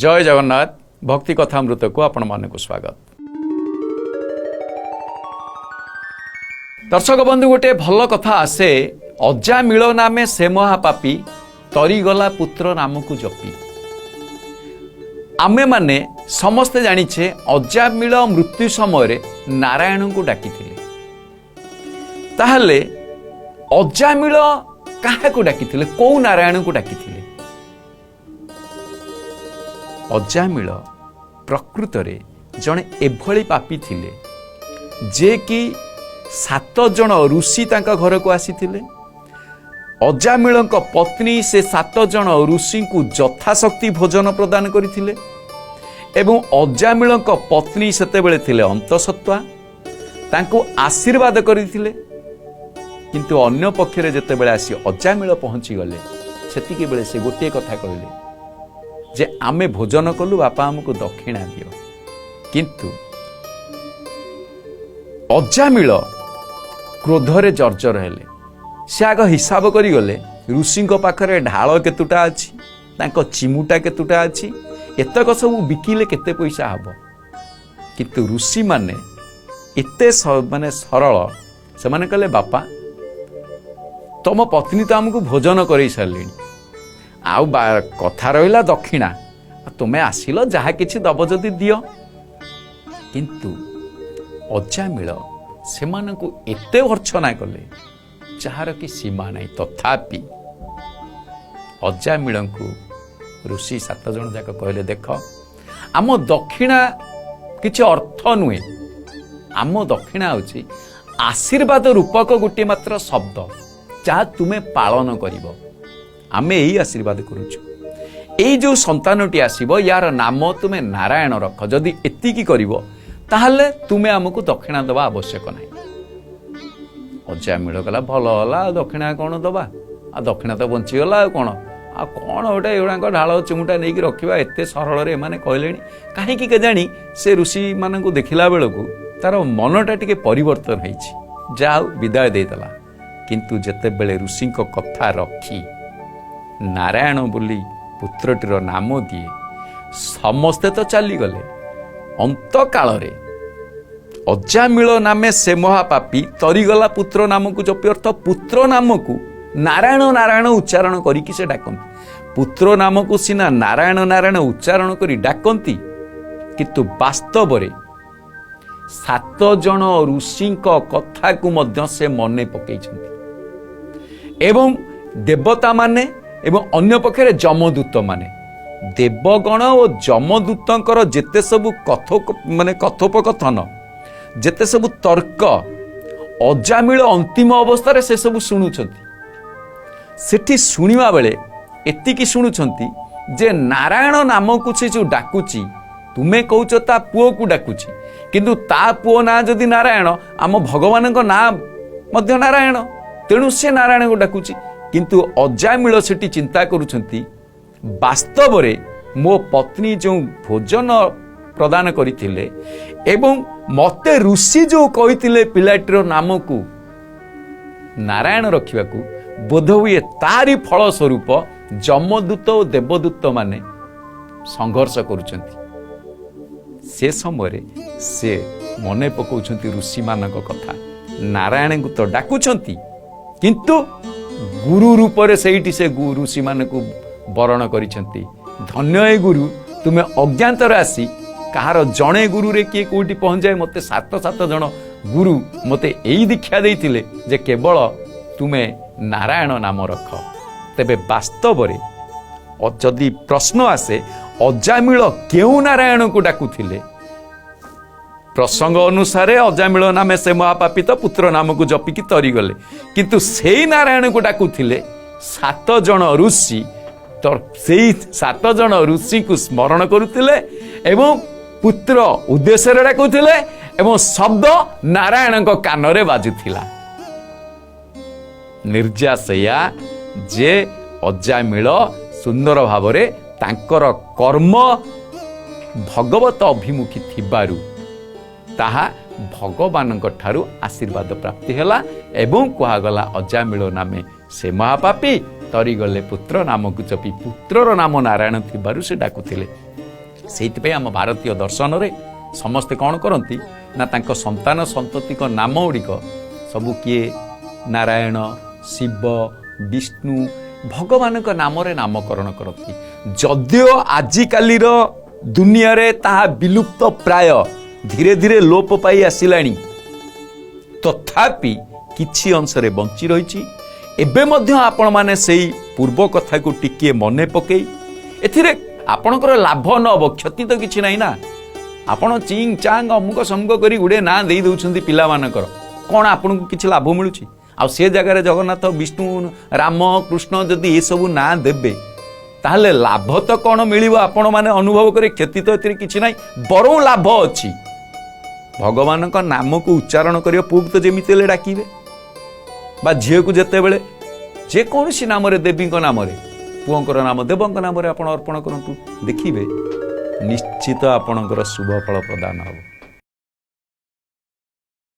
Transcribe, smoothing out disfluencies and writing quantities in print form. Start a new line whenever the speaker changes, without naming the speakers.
ଜୟ ଜଗନ୍ନାଥ। ଭକ୍ତି କଥାମୃତକୁ ଆପଣମାନଙ୍କୁ ସ୍ୱାଗତ। ଦର୍ଶକ ବନ୍ଧୁ, ଗୋଟିଏ ଭଲ କଥା ଆସେ, ଅଜା ମିଳ ନାମେ ସେ ମହାପାପୀ, ତରିଗଲା ପୁତ୍ର ନାମକୁ ଜପି। ଆମେମାନେ ସମସ୍ତେ ଜାଣିଛେ ଅଜାମିଳ ମୃତ୍ୟୁ ସମୟରେ ନାରାୟଣଙ୍କୁ ଡାକିଥିଲେ। ତାହେଲେ ଅଜାମିଳ କାହାକୁ ଡାକିଥିଲେ? କୋଉ ନାରାୟଣଙ୍କୁ ଡାକିଥିଲେ? ଅଜାମିଳ ପ୍ରକୃତରେ ଜଣେ ଏଭଳି ପାପୀ ଥିଲେ ଯେ କି 7 ଜଣ ଋଷି ତାଙ୍କ ଘରକୁ ଆସିଥିଲେ। ଅଜାମିଳଙ୍କ ପତ୍ନୀ ସେ 7 ଜଣ ଋଷିଙ୍କୁ ଯଥାଶକ୍ତି ଭୋଜନ ପ୍ରଦାନ କରିଥିଲେ ଏବଂ ଅଜାମିଳଙ୍କ ପତ୍ନୀ ସେତେବେଳେ ଥିଲେ ଅନ୍ତଃସତ୍ତ୍ୱା, ତାଙ୍କୁ ଆଶୀର୍ବାଦ କରିଥିଲେ। କିନ୍ତୁ ଅନ୍ୟ ପକ୍ଷରେ ଯେତେବେଳେ ଆସି ଅଜାମିଳ ପହଞ୍ଚିଗଲେ, ସେତିକି ବେଳେ ସେ ଗୋଟିଏ କଥା କହିଲେ ଯେ ଆମେ ଭୋଜନ କଲୁ, ବାପା ଆମକୁ ଦକ୍ଷିଣା ଦିଅ। କିନ୍ତୁ ଅଜାମିଳ କ୍ରୋଧରେ ଜର୍ଜର ହେଲେ। ସେ ଆଗ ହିସାବ କରିଗଲେ ଋଷିଙ୍କ ପାଖରେ ଢାଳ କେତୁଟା ଅଛି, ତାଙ୍କ ଚିମୁଟା କେତୁଟା ଅଛି, ଏତକ ସବୁ ବିକିଲେ କେତେ ପଇସା ହବ। କିନ୍ତୁ ଋଷିମାନେ ଏତେ ମାନେ ସରଳ, ସେମାନେ କହିଲେ ବାପା ତମ ପତ୍ନୀ ତ ଆମକୁ ଭୋଜନ କରେଇ ସାରିଲେଣି, ଆଉ କଥା ରହିଲା ଦକ୍ଷିଣା, ତୁମେ ଆସିଲ ଯାହା କିଛି ଦବ ଯଦି ଦିଅ। କିନ୍ତୁ ଅଜାମିଳ ସେମାନଙ୍କୁ ଏତେ ଭର୍ତ୍ସନା କଲେ ଯାହାର କି ସୀମା ନାହିଁ। ତଥାପି ଅଜାମିଳଙ୍କୁ ଋଷି 7 ଜଣ ଯାକ କହିଲେ, ଦେଖ ଆମ ଦକ୍ଷିଣା କିଛି ଅର୍ଥ ନୁହେଁ, ଆମ ଦକ୍ଷିଣା ହେଉଛି ଆଶୀର୍ବାଦ ରୂପକ ଗୋଟିଏ ମାତ୍ର ଶବ୍ଦ ଯାହା ତୁମେ ପାଳନ କରିବ। ଆମେ ଏଇ ଆଶୀର୍ବାଦ କରୁଛୁ, ଏଇ ଯେଉଁ ସନ୍ତାନଟି ଆସିବ ୟାର ନାମ ତୁମେ ନାରାୟଣ ରଖ। ଯଦି ଏତିକି କରିବ ତାହେଲେ ତୁମେ ଆମକୁ ଦକ୍ଷିଣା ଦେବା ଆବଶ୍ୟକ ନାହିଁ। ଅଜାମିଳ କହିଲା ଭଲ ହେଲା, ଆଉ ଦକ୍ଷିଣା କ'ଣ ଦେବା, ଆଉ ଦକ୍ଷିଣା ତ ବଞ୍ଚିଗଲା, ଆଉ କ'ଣ, ଆଉ କ'ଣ ଗୋଟେ ଏଗୁଡ଼ାଙ୍କ ଢାଳ ଚିମୁଟା ନେଇକି ରଖିବା। ଏତେ ସରଳରେ ଏମାନେ କହିଲେଣି କାହିଁକି କେଜାଣି, ସେ ଋଷିମାନଙ୍କୁ ଦେଖିଲା ବେଳକୁ ତାର ମନଟା ଟିକେ ପରିବର୍ତ୍ତନ ହେଇଛି। ଯାହା ହଉ ବିଦାୟ ଦେଇଦେଲା। କିନ୍ତୁ ଯେତେବେଳେ ଋଷିଙ୍କ କଥା ରଖି ନାରାୟଣ ବୋଲି ପୁତ୍ରଟିର ନାମ ଦିଏ, ସମସ୍ତେ ତ ଚାଲିଗଲେ। ଅନ୍ତକାଳରେ ଅଜାମିଳ ନାମେ ସେ ମହାପାପୀ, ତରିଗଲା ପୁତ୍ର ନାମକୁ ଜପି। ଅର୍ଥ ପୁତ୍ର ନାମକୁ ନାରାୟଣ ନାରାୟଣ ଉଚ୍ଚାରଣ କରିକି ସେ ଡାକନ୍ତି। ପୁତ୍ର ନାମକୁ ସିନା ନାରାୟଣ ନାରାୟଣ ଉଚ୍ଚାରଣ କରି ଡାକନ୍ତି, କିନ୍ତୁ ବାସ୍ତବରେ 7 ଜଣ ଋଷିଙ୍କ କଥାକୁ ମଧ୍ୟ ସେ ମନେ ପକେଇଛନ୍ତି। ଏବଂ ଦେବତାମାନେ ଏବଂ ଅନ୍ୟ ପକ୍ଷରେ ଯମଦୂତମାନେ, ଦେବଗଣ ଓ ଯମଦୂତଙ୍କର ଯେତେ ସବୁ କଥୋପକଥନ, ଯେତେ ସବୁ ତର୍କ, ଅଜାମିଳ ଅନ୍ତିମ ଅବସ୍ଥାରେ ସେସବୁ ଶୁଣୁଛନ୍ତି। ସେଠି ଶୁଣିବା ବେଳେ ଏତିକି ଶୁଣୁଛନ୍ତି ଯେ ନାରାୟଣ ନାମକୁ ସେ ଯେଉଁ ଡାକୁଛି, ତୁମେ କହୁଛ ତା ପୁଅକୁ ଡାକୁଛି, କିନ୍ତୁ ତା ପୁଅ ନାଁ ଯଦି ନାରାୟଣ, ଆମ ଭଗବାନଙ୍କ ନାଁ ମଧ୍ୟ ନାରାୟଣ, ତେଣୁ ସେ ନାରାୟଣକୁ ଡାକୁଛି। କିନ୍ତୁ ଅଜାମିଳ ସେଠି ଚିନ୍ତା କରୁଛନ୍ତି, ବାସ୍ତବରେ ମୋ ପତ୍ନୀ ଯେଉଁ ଭୋଜନ ପ୍ରଦାନ କରିଥିଲେ ଏବଂ ମୋତେ ଋଷି ଯେଉଁ କହିଥିଲେ ପିଲାଟିର ନାମକୁ ନାରାୟଣ ରଖିବାକୁ, ବୋଧହୁଏ ତାରି ଫଳସ୍ୱରୂପ ଯମଦୂତ ଓ ଦେବଦୂତମାନେ ସଂଘର୍ଷ କରୁଛନ୍ତି। ସେ ସମୟରେ ସେ ମନେ ପକାଉଛନ୍ତି ଋଷିମାନଙ୍କ କଥା। ନାରାୟଣଙ୍କୁ ତ ଡାକୁଛନ୍ତି, କିନ୍ତୁ ଗୁରୁ ରୂପରେ ସେଇଠି ସେ ଋଷିମାନଙ୍କୁ ବରଣ କରିଛନ୍ତି। ଧନ୍ୟ ଏ ଗୁରୁ, ତୁମେ ଅଜ୍ଞାତରେ ଆସି କାହାର ଜଣେ ଗୁରୁରେ କିଏ କୋଉଠି ପହଞ୍ଚାଏ, ମୋତେ 7 ଜଣ ଗୁରୁ ମୋତେ ଏଇ ଦୀକ୍ଷା ଦେଇଥିଲେ ଯେ କେବଳ ତୁମେ ନାରାୟଣ ନାମ ରଖ। ତେବେ ବାସ୍ତବରେ ଯଦି ପ୍ରଶ୍ନ ଆସେ ଅଜାମିଳ କେଉଁ ନାରାୟଣକୁ ଡାକୁଥିଲେ, ପ୍ରସଙ୍ଗ ଅନୁସାରେ ଅଜାମିଳ ନାମେ ସେ ମହାପାପୀ ତ ପୁତ୍ର ନାମକୁ ଜପିକି ତରିଗଲେ, କିନ୍ତୁ ସେଇ ନାରାୟଣକୁ ଡାକୁଥିଲେ 7 ଜଣ ଋଷି। ତ ସେଇ 7 ଜଣ ଋଷିଙ୍କୁ ସ୍ମରଣ କରୁଥିଲେ ଏବଂ ପୁତ୍ର ଉଦ୍ଦେଶ୍ୟରେ ଡାକୁଥିଲେ ଏବଂ ଶବ୍ଦ ନାରାୟଣଙ୍କ କାନରେ ବାଜୁଥିଲା। ନିର୍ଯାସୟା ଯେ ଅଜାମିଳ ସୁନ୍ଦର ଭାବରେ ତାଙ୍କର କର୍ମ ଭଗବତ ଅଭିମୁଖୀ ଥିବାରୁ ତାହା ଭଗବାନଙ୍କ ଠାରୁ ଆଶୀର୍ବାଦ ପ୍ରାପ୍ତି ହେଲା ଏବଂ କୁହାଗଲା ଅଜାମିଳ ନାମେ ସେ ମହାପାପୀ ତରିଗଲେ ପୁତ୍ର ନାମକୁ ଜପି। ପୁତ୍ରର ନାମ ନାରାୟଣ ଥିବାରୁ ସେ ଡାକୁଥିଲେ। ସେଇଥିପାଇଁ ଆମ ଭାରତୀୟ ଦର୍ଶନରେ ସମସ୍ତେ କ'ଣ କରନ୍ତି ନା, ତାଙ୍କ ସନ୍ତାନ ସନ୍ତତିଙ୍କ ନାମ ଗୁଡ଼ିକ ସବୁ କିଏ ନାରାୟଣ, ଶିବ, ବିଷ୍ଣୁ, ଭଗବାନଙ୍କ ନାମରେ ନାମକରଣ କରନ୍ତି। ଯଦିଓ ଆଜିକାଲିର ଦୁନିଆରେ ତାହା ବିଲୁପ୍ତ ପ୍ରାୟ, ଧୀରେ ଧୀରେ ଲୋପ ପାଇ ଆସିଲାଣି, ତଥାପି କିଛି ଅଂଶରେ ବଞ୍ଚି ରହିଛି। ଏବେ ମଧ୍ୟ ଆପଣମାନେ ସେଇ ପୂର୍ବ କଥାକୁ ଟିକିଏ ମନେ ପକେଇ, ଏଥିରେ ଆପଣଙ୍କର ଲାଭ ନ ହେବ, କ୍ଷତି ତ କିଛି ନାହିଁ ନା। ଆପଣ ଚିଙ୍ଗ ଚାଙ୍ଗ ଅମୁକ ସମୁକ କରି ଗୁଡ଼ିଏ ନାଁ ଦେଇ ଦେଉଛନ୍ତି ପିଲାମାନଙ୍କର, କ'ଣ ଆପଣଙ୍କୁ କିଛି ଲାଭ ମିଳୁଛି? ଆଉ ସେ ଜାଗାରେ ଜଗନ୍ନାଥ, ବିଷ୍ଣୁ, ରାମ, କୃଷ୍ଣ ଯଦି ଏସବୁ ନାଁ ଦେବେ, ତାହେଲେ ଲାଭ ତ କ'ଣ ମିଳିବ ଆପଣମାନେ ଅନୁଭବ କରି। କ୍ଷତି ତ ଏଥିରେ କିଛି ନାହିଁ, ବରଂ ଲାଭ ଅଛି। ଭଗବାନଙ୍କ ନାମକୁ ଉଚ୍ଚାରଣ କରିବ, ପୁଅକୁ ତ ଯେମିତି ହେଲେ ଡାକିବେ ବା ଝିଅକୁ ଯେତେବେଳେ ଯେକୌଣସି ନାମରେ, ଦେବୀଙ୍କ ନାମରେ, ପୁଅଙ୍କର ନାମ ଦେବଙ୍କ ନାମରେ ଆପଣ ଅର୍ପଣ କରନ୍ତୁ, ଦେଖିବେ ନିଶ୍ଚିତ ଆପଣଙ୍କର ଶୁଭ ଫଳ ପ୍ରଦାନ ହେବ।